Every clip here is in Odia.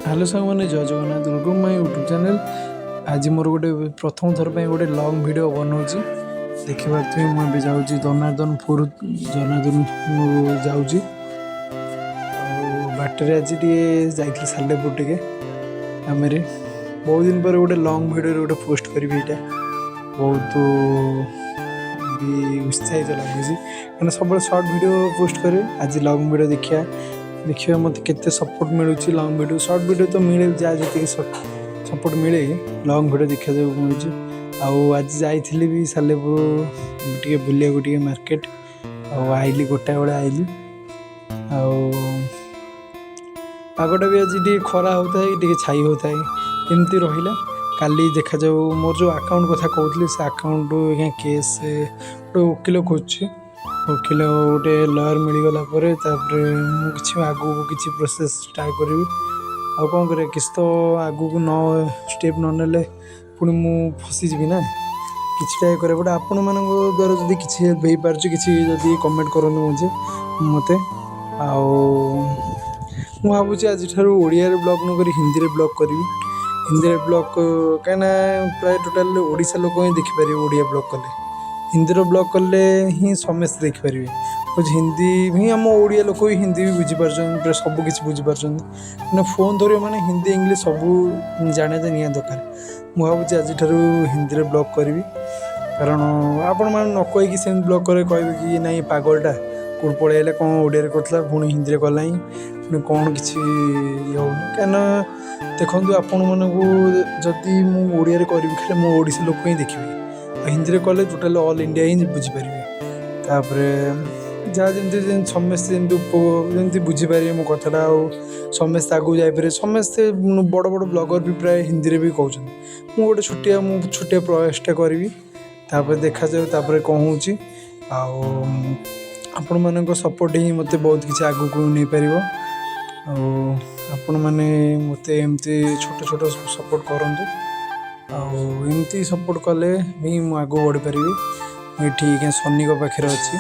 ହ୍ୟାଲୋ ସାଙ୍ଗମାନେ, ଜୟ Jagannath. Welcome my YouTube channel. ଆଜି ମୋର ଗୋଟେ ପ୍ରଥମ ଥର ପାଇଁ ଗୋଟେ ଲଙ୍ଗ୍ ଭିଡ଼ିଓ ବନାଉଛି। ଦେଖିପାରୁଥିବେ, ମୁଁ ଏବେ ଯାଉଛି ଜନାର୍ଦ୍ଦନପୁର। ଜନାର୍ଦ୍ଦନପୁର ଯାଉଛି ଆଉ ବାଟରେ ଆଜି ଟିକେ ଯାଇଥିଲି ସାଲେପୁର ଟିକେ କାମରେ। ବହୁତ ଦିନ ପରେ ଗୋଟେ ଲଙ୍ଗ୍ ଭିଡ଼ିଓରେ ଗୋଟେ ପୋଷ୍ଟ କରିବି। ଏଇଟା ବହୁତ ବି ଉତ୍ସାହିତ ଲାଗୁଛି, କାରଣ ସବୁବେଳେ ସର୍ଟ ଭିଡ଼ିଓ ପୋଷ୍ଟ କରେ। ଆଜି ଲଙ୍ଗ୍ ଭିଡ଼ିଓ ଦେଖିବା, ଦେଖିବା ମୋତେ କେତେ ସପୋର୍ଟ ମିଳୁଛି। ଲଙ୍ଗ୍ ଭିଡ଼ିଓ, ସର୍ଟ ଭିଡ଼ିଓ ତ ମିଳେ, ଯାହା ଯେତିକି ସପୋର୍ଟ ମିଳେ, ଲଙ୍ଗ୍ ଭିଡ଼ିଓ ଦେଖାଯାଉ ମିଳୁଛି। ଆଉ ଆଜି ଯାଇଥିଲି ବି ସାଲେପୁର ଟିକେ ବୁଲିବାକୁ, ଟିକେ ମାର୍କେଟ। ଆଉ ଆଇଲି, ଗୋଟାଏ ବେଳେ ଆଇଲି। ଆଉ ପାଗଟା ବି ଆଜି ଟିକେ ଖରା ହେଉଥାଏ, ଟିକେ ଛାଇ ହେଉଥାଏ, ଏମିତି ରହିଲା। କାଲି ଦେଖାଯାଉ। ମୋର ଯେଉଁ ଆକାଉଣ୍ଟ କଥା କହୁଥିଲି, ସେ ଆକାଉଣ୍ଟ ଆଜ୍ଞା କେସ୍ ଗୋଟେ ଓକିଲ ଖୋଜୁଛି। ଓକିଲ ଗୋଟେ ଲୟର୍ ମିଳିଗଲା ପରେ ତାପରେ ମୁଁ କିଛି ଆଗକୁ କିଛି ପ୍ରୋସେସ୍ ଷ୍ଟାର୍ଟ କରିବି। ଆଉ କ'ଣ କରିବା? କିଛି ତ ଆଗକୁ ନ ଷ୍ଟେପ୍ ନ ନେଲେ ପୁଣି ମୁଁ ଫସିଯିବି ନା। କିଛିଟା କରିବାକୁ ଗୋଟେ ଆପଣମାନଙ୍କ ଦ୍ୱାରା ଯଦି କିଛି ହେଲ୍ପ ହେଇପାରୁଛି, କିଛି ଯଦି କମେଣ୍ଟ କରନ୍ତୁ ମୋତେ। ଆଉ ମୁଁ ଭାବୁଛି ଆଜିଠାରୁ ଓଡ଼ିଆରେ ବ୍ଲଗ୍ ନ କରି ହିନ୍ଦୀରେ ବ୍ଲଗ୍ କରିବି। ହିନ୍ଦୀରେ ବ୍ଲଗ୍, କାହିଁକିନା ପ୍ରାୟ ଟୋଟାଲ୍ ଓଡ଼ିଶା ଲୋକ ହିଁ ଦେଖିପାରିବେ ଓଡ଼ିଆ ବ୍ଲଗ୍ କଲେ। ହିନ୍ଦୀର ବ୍ଲଗ୍ କଲେ ହିଁ ସମସ୍ତେ ଦେଖିପାରିବେ। ହଉଛି ହିନ୍ଦୀ ହିଁ, ଆମ ଓଡ଼ିଆ ଲୋକ ବି ହିନ୍ଦୀ ବି ବୁଝିପାରୁଛନ୍ତି, ପ୍ରାୟ ସବୁ କିଛି ବୁଝିପାରୁଛନ୍ତି। କାହିଁକିନା ଫୋନ୍ ଧରିବ ମାନେ ହିନ୍ଦୀ, ଇଂଲିଶ ସବୁ ଜାଣିବା ନିହାତି ଦରକାର। ମୁଁ ଭାବୁଛି ଆଜିଠାରୁ ହିନ୍ଦୀରେ ବ୍ଲଗ୍ କରିବି, କାରଣ ଆପଣମାନେ ନ କହିକି ସେମିତି ବ୍ଲଗ୍ କରେ, କହିବେ କି ନାଇଁ, ପାଗଳଟା କେଉଁଠୁ ପଳେଇ ଆଇଲା, କ'ଣ ଓଡ଼ିଆରେ କରୁଥିଲା, ପୁଣି ହିନ୍ଦୀରେ କଲାଣି, ପୁଣି କ'ଣ କିଛି ଇଏ ହେଉନି। କାହିଁକିନା ଦେଖନ୍ତୁ, ଆପଣମାନଙ୍କୁ ଯଦି ମୁଁ ଓଡ଼ିଆରେ କରିବି, ଖାଲି ମୋ ଓଡ଼ିଶା ଲୋକ ହିଁ ଦେଖିବେ। ଆଉ ହିନ୍ଦୀରେ କଲେ ଟୋଟାଲି ଅଲ୍ ଇଣ୍ଡିଆ ହିଁ ବୁଝିପାରିବେ। ତାପରେ ଯାହା ଯେମିତି ଯେମିତି ସମସ୍ତେ ଯେମିତି ଯେମିତି ବୁଝିପାରିବେ ମୋ କଥାଟା ଆଉ ସମସ୍ତେ ଆଗକୁ ଯାଇପାରିବେ। ସମସ୍ତେ ବଡ଼ ବଡ଼ ବ୍ଲଗର୍ ବି ପ୍ରାୟ ହିନ୍ଦୀରେ ବି କହୁଛନ୍ତି। ମୁଁ ଛୋଟିଆ ପ୍ରୟାସଟା କରିବି। ତାପରେ ଦେଖାଯାଉ ତାପରେ କ'ଣ ହେଉଛି। ଆଉ ଆପଣମାନଙ୍କ ସପୋର୍ଟ ହିଁ ମୋତେ ବହୁତ କିଛି ଆଗକୁ ନେଇପାରିବ। ଆଉ ଆପଣମାନେ ମୋତେ ଏମିତି ଛୋଟ ଛୋଟ ସପୋର୍ଟ କରନ୍ତୁ। ଆଉ ଏମିତି ସପୋର୍ଟ କଲେ ହିଁ ମୁଁ ଆଗକୁ ବଢ଼ିପାରିବି। ମୁଁ ଏଠି ଆଜ୍ଞା ଶନିଙ୍କ ପାଖରେ ଅଛି।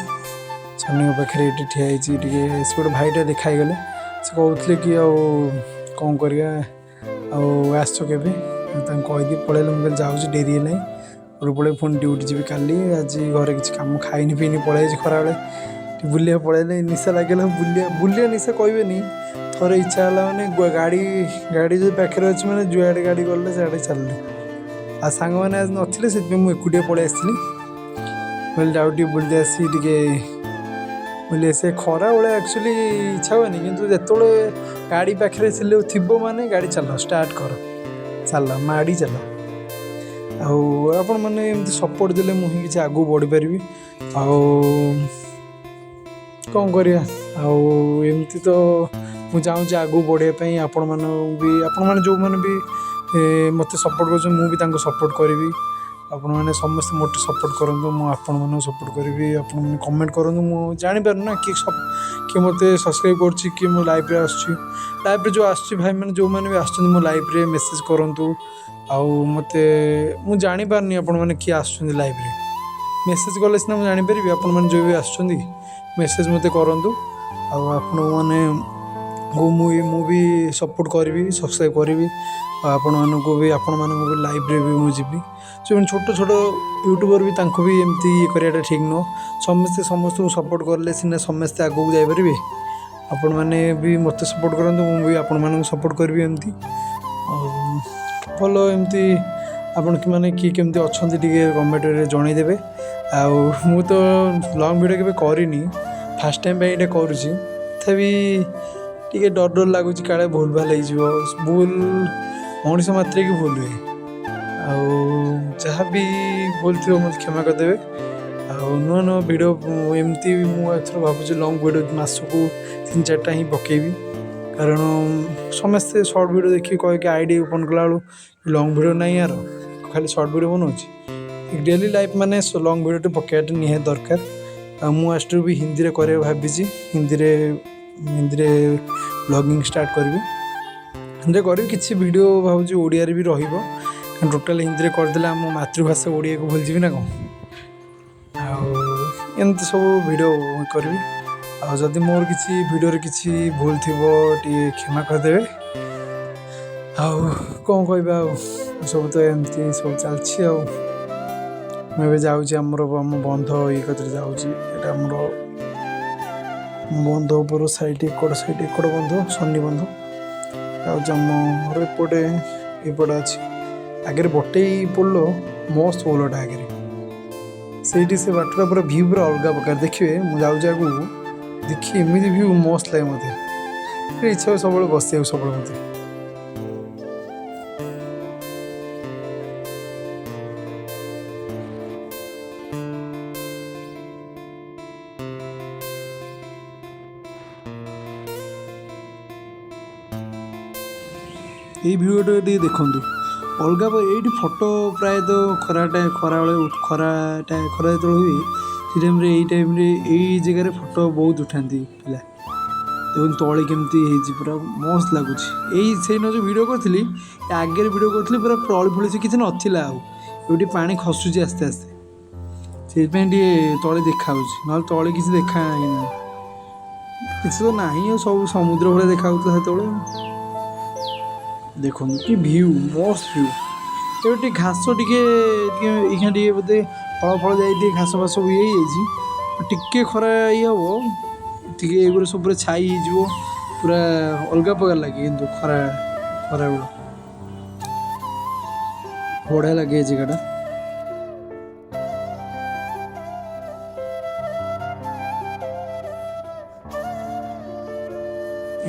ଶନିଙ୍କ ପାଖରେ ଏଇଠି ଠିଆ ହେଇଛି ଟିକେ। ସେ ଗୋଟେ ଭାଇଟା ଦେଖା ହେଇଗଲେ। ସେ କହୁଥିଲେ କି ଆଉ କ'ଣ କରିବା, ଆଉ ଆସୁଛ କେବେ? ମୁଁ ତାଙ୍କୁ କହିଦେଇ ପଳେଇଲେ। ମୁଁ କହିଲି ଯାଉଛି, ଡେରି ହେଲାଣି, ଘରକୁ ପଳେଇ ପୁଣି ଡ୍ୟୁଟି ଯିବି କାଲି। ଆଜି ଘରେ କିଛି କାମ, ଖାଇନି ପିଇନି ପଳେଇ ଯାଇଛି। ଖରାବେଳେ ଟିକେ ବୁଲିବାକୁ ପଳେଇଲେ ନିଶା ଲାଗିଲା। ବୁଲିବା ବୁଲିବା ନିଶା କହିବେନି। ଥରେ ଇଚ୍ଛା ହେଲା ମାନେ ଗାଡ଼ି ଗାଡ଼ି ଯଦି ପାଖରେ ଅଛି ମାନେ ଯୁଆଡ଼େ ଗାଡ଼ି ଗଲେ ସିଆଡ଼େ ଚାଲିଲେ। ଆଉ ସାଙ୍ଗମାନେ ଆଜି ନଥିଲେ, ସେଥିପାଇଁ ମୁଁ ଏକୁଟିଆ ପଳେଇ ଆସିଥିଲି। କହିଲି ଯାଉ ଟିକେ ବୁଲି ଆସି, ଟିକେ ବୁଲି ଆସିବା। ଖରାବେଳେ ଆକ୍ଚୁଆଲି ଇଚ୍ଛା ହୁଏନି, କିନ୍ତୁ ଯେତେବେଳେ ଗାଡ଼ି ପାଖରେ ଥିଲେ ଥିବ ମାନେ ଗାଡ଼ି ଚାଲ, ଷ୍ଟାର୍ଟ କର, ଚାଲ, ମାଡ଼ି ଚାଲ। ଆଉ ଆପଣମାନେ ଏମିତି ସପୋର୍ଟ ଦେଲେ ମୁଁ ହିଁ କିଛି ଆଗକୁ ବଢ଼ିପାରିବି। ଆଉ କ'ଣ କରିବା? ଆଉ ଏମିତି ତ ମୁଁ ଚାହୁଁଛି ଆଗକୁ ବଢ଼ିବା ପାଇଁ। ଆପଣମାନଙ୍କୁ ବି, ଆପଣମାନେ ଯେଉଁମାନେ ବି ମୋତେ ସପୋର୍ଟ କରୁଛନ୍ତି, ମୁଁ ବି ତାଙ୍କୁ ସପୋର୍ଟ କରିବି। ଆପଣମାନେ ସମସ୍ତେ ମୋତେ ସପୋର୍ଟ କରନ୍ତୁ, ମୁଁ ଆପଣମାନଙ୍କୁ ସପୋର୍ଟ କରିବି। ଆପଣମାନେ କମେଣ୍ଟ କରନ୍ତୁ। ମୁଁ ଜାଣିପାରୁନି ନା କିଏ ମୋତେ ସବସ୍କ୍ରାଇବ୍ କରୁଛି, କିଏ ମୋ ଲାଇଭ୍ରେ ଆସୁଛି। ଲାଇଭ୍ରେ ଯେଉଁ ଆସୁଛି ଭାଇମାନେ, ଯେଉଁମାନେ ବି ଆସୁଛନ୍ତି ମୋ ଲାଇଭ୍ରେ, ମେସେଜ୍ କରନ୍ତୁ। ଆଉ ମୋତେ ମୁଁ ଜାଣିପାରୁନି ଆପଣମାନେ କିଏ ଆସୁଛନ୍ତି ଲାଇଭ୍ରେ। ମେସେଜ୍ କଲେ ସିନା ମୁଁ ଜାଣିପାରିବି। ଆପଣମାନେ ଯେଉଁ ବି ଆସୁଛନ୍ତି, ମେସେଜ୍ ମୋତେ କରନ୍ତୁ। ଆଉ ଆପଣମାନେ ମୁଁ ବି ସପୋର୍ଟ କରିବି, ସବସ୍କ୍ରାଇବ୍ କରିବି। ଆଉ ଆପଣମାନଙ୍କୁ ବି ଲାଇଭ୍ରେ ବି ମୁଁ ଯିବି। ଯେଉଁମାନେ ଛୋଟ ଛୋଟ ୟୁଟ୍ୟୁବର୍ ବି, ତାଙ୍କୁ ବି ଏମିତି ଇଏ କରିବାଟା ଠିକ୍ ନୁହଁ। ସମସ୍ତେ ସମସ୍ତଙ୍କୁ ସପୋର୍ଟ କଲେ ସିନା ସମସ୍ତେ ଆଗକୁ ଯାଇପାରିବେ। ଆପଣମାନେ ବି ମୋତେ ସପୋର୍ଟ କରନ୍ତୁ, ମୁଁ ବି ଆପଣମାନଙ୍କୁ ସପୋର୍ଟ କରିବି ଏମିତି। ଆଉ ଭଲ ଏମିତି ଆପଣ ମାନେ କିଏ କେମିତି ଅଛନ୍ତି, ଟିକେ କମେଣ୍ଟରେ ଜଣାଇଦେବେ। ଆଉ ମୁଁ ତ ଲଙ୍ଗ୍ ଭିଡ଼ିଓ କେବେ କରିନି, ଫାର୍ଷ୍ଟ ଟାଇମ୍ ପାଇଁ ଏଇଟା କରୁଛି। ତଥାପି ଟିକେ ଡର ଡର ଲାଗୁଛି, କାଳେ ଭୁଲ ଭାଲ ହେଇଯିବ। ଭୁଲ ମଣିଷ ମାତ୍ରକେ ଭୁଲ ହୁଏ। ଆଉ ଯାହା ବି ଭୁଲ ଥିବ, ମୋତେ କ୍ଷମା କରିଦେବେ। ଆଉ ନୂଆ ନୂଆ ଭିଡ଼ିଓ ଏମିତି ମୁଁ ଏଥର ଭାବୁଛି ଲଙ୍ଗ୍ ଭିଡ଼ିଓ ମାସକୁ ତିନି ଚାରିଟା ହିଁ ପକାଇବି, କାରଣ ସମସ୍ତେ ସର୍ଟ ଭିଡ଼ିଓ ଦେଖିକି କହିକି I D open କଲାବେଳକୁ ଲଙ୍ଗ୍ ଭିଡ଼ିଓ ନାହିଁ ୟାର, ଖାଲି ସର୍ଟ ଭିଡ଼ିଓ ବନାଉଛି। ଡେଲି ଲାଇଫ୍ ମାନେ ଲଙ୍ଗ୍ ଭିଡ଼ିଓଟେ ପକାଇବାଟା ନିହାତି ଦରକାର। ଆଉ ମୁଁ ଆଜିଠୁ ବି ହିନ୍ଦୀରେ କରିବାକୁ ଭାବିଛି। ହିନ୍ଦୀରେ ହିନ୍ଦୀରେ ବ୍ଲଗିଂ ଷ୍ଟାର୍ଟ କରିବି। ହିନ୍ଦୀରେ କରିବି, କିଛି ଭିଡ଼ିଓ ଭାବୁଛି ଓଡ଼ିଆରେ ବି ରହିବ, କାରଣ ଟୋଟାଲି ହିନ୍ଦୀରେ କରିଦେଲେ ଆମ ମାତୃଭାଷା ଓଡ଼ିଆକୁ ଭୁଲିଯିବି ନା କ'ଣ? ଆଉ ଏମିତି ସବୁ ଭିଡ଼ିଓ କରିବି। ଆଉ ଯଦି ମୋର କିଛି ଭିଡ଼ିଓରେ କିଛି ଭୁଲ ଥିବ, ଟିକେ କ୍ଷମା କରିଦେବେ। ଆଉ କ'ଣ କହିବା, ଆଉ ସବୁ ତ ଏମିତି ସବୁ ଚାଲିଛି। ଆଉ ମୁଁ ଏବେ ଯାଉଛି ଆମର ଆମ ବନ୍ଧ ଇଏ କତିରେ ଯାଉଛି। ଏଇଟା ଆମର ବନ୍ଧ ଉପର ସାଇଡ଼, ଏକଡ଼ ସାଇଡ଼, ଏକଡ଼ ବନ୍ଧ, ଶନି ବନ୍ଧ ଯାଉଛି। ଆମ ଘର ଏପଟେ ଏପଟେ ଅଛି। ଆଗରେ ବଟେଇ ପୋଲ, ମସ୍ତ ପୋଲଟା ଆଗରେ ସେଇଠି। ସେ ବାଟଟା ପୁରା ଭ୍ୟୁ ପୁରା ଅଲଗା ପ୍ରକାର। ଦେଖିବେ, ମୁଁ ଯାଉଛି ଆଗକୁ, ଦେଖି ଏମିତି ଭ୍ୟୁ ମସ୍ତ ଲାଗେ ମୋତେ। ଇଚ୍ଛା ହୁଏ ସବୁବେଳେ ବସିବାକୁ, ସବୁବେଳେ ମୋତେ। ଏଇ ଭିୟୁଟା ଟିକେ ଦେଖନ୍ତୁ, ଅଲଗା ଏଇଠି ଫଟୋ ପ୍ରାୟତଃ ଖରା ଟାଇମ୍, ଖରାବେଳେ, ଖରା ଖରା ଯେତେବେଳେ ହୁଏ ସେ ଟାଇମ୍ରେ, ଏଇ ଟାଇମ୍ରେ ଏଇ ଜାଗାରେ ଫଟୋ ବହୁତ ଉଠାନ୍ତି ପିଲା। ଦେଖନ୍ତୁ ତଳେ କେମିତି ହେଇଛି, ପୁରା ମସ୍ତ ଲାଗୁଛି। ଏଇ ସେଇଦିନ ଯେଉଁ ଭିଡ଼ିଓ କରିଥିଲି, ଆଗରେ ଭିଡ଼ିଓ କରିଥିଲି, ପୁରା ତଳି ଫଳି ସେ କିଛି ନଥିଲା। ଆଉ ଏଇଠି ପାଣି ଖସୁଛି ଆସ୍ତେ ଆସ୍ତେ, ସେଇଥିପାଇଁ ଟିକେ ତଳେ ଦେଖାହେଉଛି, ନହେଲେ ତଳେ କିଛି ଦେଖା କିଛି ତ ନାହିଁ। ଆଉ ସବୁ ସମୁଦ୍ର ଭଳିଆ ଦେଖାହେଉଥିଲା ସେତେବେଳେ। ଦେଖନ୍ତୁ କି ଭ୍ୟୁ, ମସ୍ତ ଭ୍ୟୁ। ଏବେ ଟିକେ ଘାସ ଟିକେ ଟିକେ ଏଇଖିଣା ଟିକେ ବୋଧେ ଫଳ ଫଳ ଯାଇ ଟିକେ ଘାସ ଫାସ ସବୁ ଇଏ ହେଇଯାଇଛି। ଟିକେ ଖରା ଇଏ ହେବ, ଟିକେ ଏଗୁଡ଼ା ସବୁ ପୁରା ଛାଇ ହେଇଯିବ, ପୁରା ଅଲଗା ପ୍ରକାର ଲାଗେ। କିନ୍ତୁ ଖରାବେଳ ବଢ଼ିଆ ଲାଗେ ଏ ଜାଗାଟା।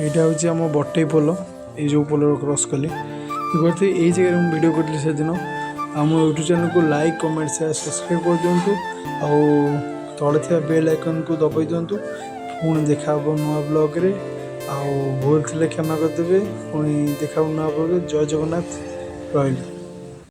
ଏଇଟା ହେଉଛି ଆମ ବଟେଇ ପୋଲ। ଏଇ ଯେଉଁ ପୋଲ କ୍ରସ୍ କଲି କରିଥିଲି, ଏଇ ଜାଗାରେ ମୁଁ ଭିଡ଼ିଓ କରିଥିଲି ସେଦିନ। ଆଉ ମୋ ୟୁଟ୍ୟୁବ୍ ଚ୍ୟାନେଲ୍କୁ ଲାଇକ୍, କମେଣ୍ଟ, ସେୟାର, ସବସ୍କ୍ରାଇବ୍ କରିଦିଅନ୍ତୁ ଆଉ ତଳେ ଥିବା ବେଲ୍ ଆଇକନ୍କୁ ଦବାଇ ଦିଅନ୍ତୁ। ପୁଣି ଦେଖା ହେବ ନୂଆ ବ୍ଲଗ୍ରେ। ଆଉ ଭୁଲ ଥିଲେ କ୍ଷମା କରିଦେବେ। ପୁଣି ଦେଖା ହେବ ନୂଆ ବ୍ଲଗ୍ରେ। ଜୟ ଜଗନ୍ନାଥ, ରହିଲି।